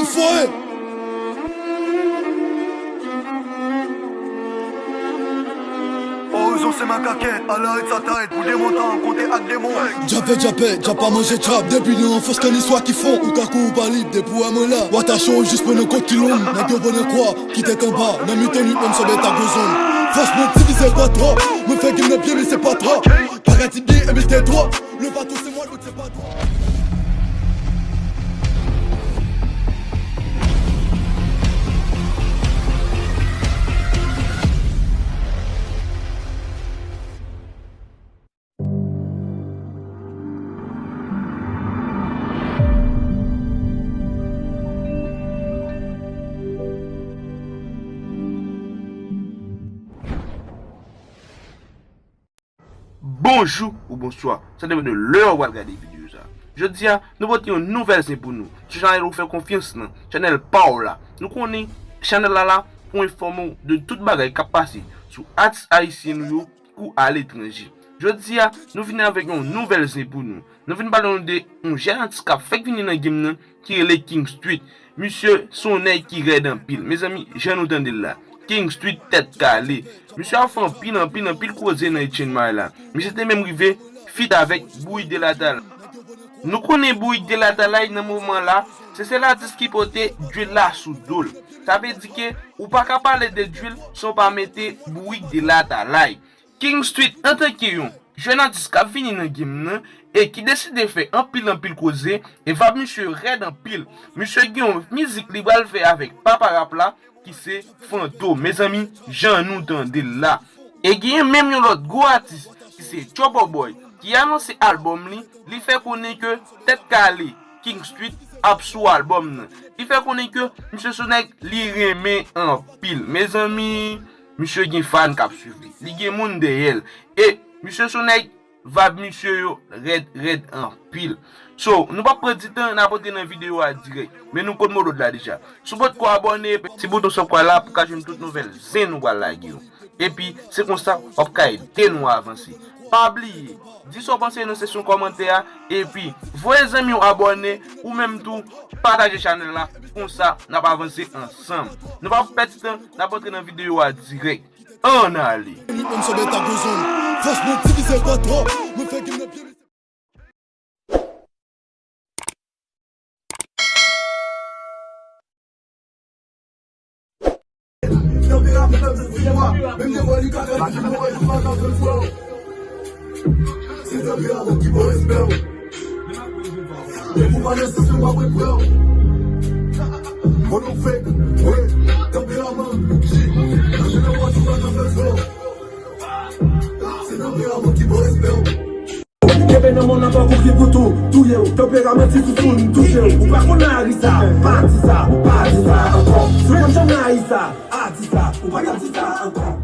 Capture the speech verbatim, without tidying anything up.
Foye! Orizon se makakè, ala et sa ta et pou demontan konte ak demon. Djapè, djapè, djap pa manje djab. Depi nou anfans kan istwa ki fon. Ou ka kouri ou pa lib, depi w wè mwen la. W atache w jis pran nan kot ki long. Nèg yo pran nan kwa, ki tèt anba. Nan mitan nwit menm sou bèt ak gwozon. Fòs mwen divize pa twa. Mwen fè gim nan pye men se pa twa. Paradi byen enben tèt twa. Le bato se mwen, lòt se pa twa. Bonjou ou bonswa, sa depann de lè ou pral gade videyo sa. Jodi a, nou pote yon nouvèl zen pou nou. Sou chanèl ou fè konfyans lan, chanèl pa w la. Nou konnen chanèl la la pou enfòme w de tout bagay k ap pase sou atis ayisyen nou yo kou aletranje. Jodi a, nou vini avèk yon nouvèl zen pou nou. Nou vin pale nou de yon jèn atis k ap fèk vini nan game nan ki rele King Street. Misye se yon nèg ki rèd anpil. Mezanmi, jan nou tande l la. King Street tèt kale. Misye ap fè anpil, anpil, anpil koze nan Etienne Marla. Misye te menm rive feat avèk Bourik de Latalay. Nou konnen Bourik de Latalay nan moman la, se sèl atis ki pote drill la sou do l. Sa vle di ke ou pa ka pale de drill san w pa mete Bourik de Latalay. King Street antanke yon jèn atis k ap vini nan game nan e ki deside fè anpil anpil koze, e vab misye rèd anpil. Misye gen yon mizik li pral fè avèk papa rap la ki se Fantom. Mezanmi, jan nou tande l la. E genyen menm yon lòt gwo atis ki se Joe Boy ki anonse albòm li, li fè konnen ke tèt kale King Street ap sou albòm nan. Li fè konnen ke misye se yon nèg li renmen anpil. Mezanmi, misye gen fan k ap swiv li. Li gen moun dèyè l. E misye se yon nèg, vab misye yo rèd, rèd anpil. So, nou p ap pran ti tan, n ap antre nan videyo a dirèk. Men nou konn mo dòd la deja. Si w potko abòne, ti bouton subscribe la pou w ka jwenn tout nouvèl zen nou pral lage yo. Epi, se konsa w ap ka ede nou avanse. Pa bliye, di sa w panse nan seksyon kòmantè a, epi voye zanmi w abòne, ou menm tou, pataje chanèl la, konsa n ap avanse ansanm. Nou p ap pèdi tan, n ap antre nan videyo a dirèk. Ann ale! Menm sou bèt ak gwozon. Fòs mwen divize pa twa. Mwen fè gim nan pye. Tanperaman nan tout fimwa, menm devan li ka gade ki mwen, li pa ka fè l fwa. Se tanperaman ki pran respè w. Depi w pa nan sans ou pa pran prè w. Mwen nou fake, wi, tanperaman, G. Lage nan pòt ou pa ka fè l fwa. Se tanperaman ki pran respè w. Kenbe nan men w nan tankou ki pou tou touye w. Tanperaman ti toutoun touche w. Ou pa konn Larisa, pa di sa, pa di sa ankò. Si w konn jan Larisa, a di sa, ou pa ka di sa ankò.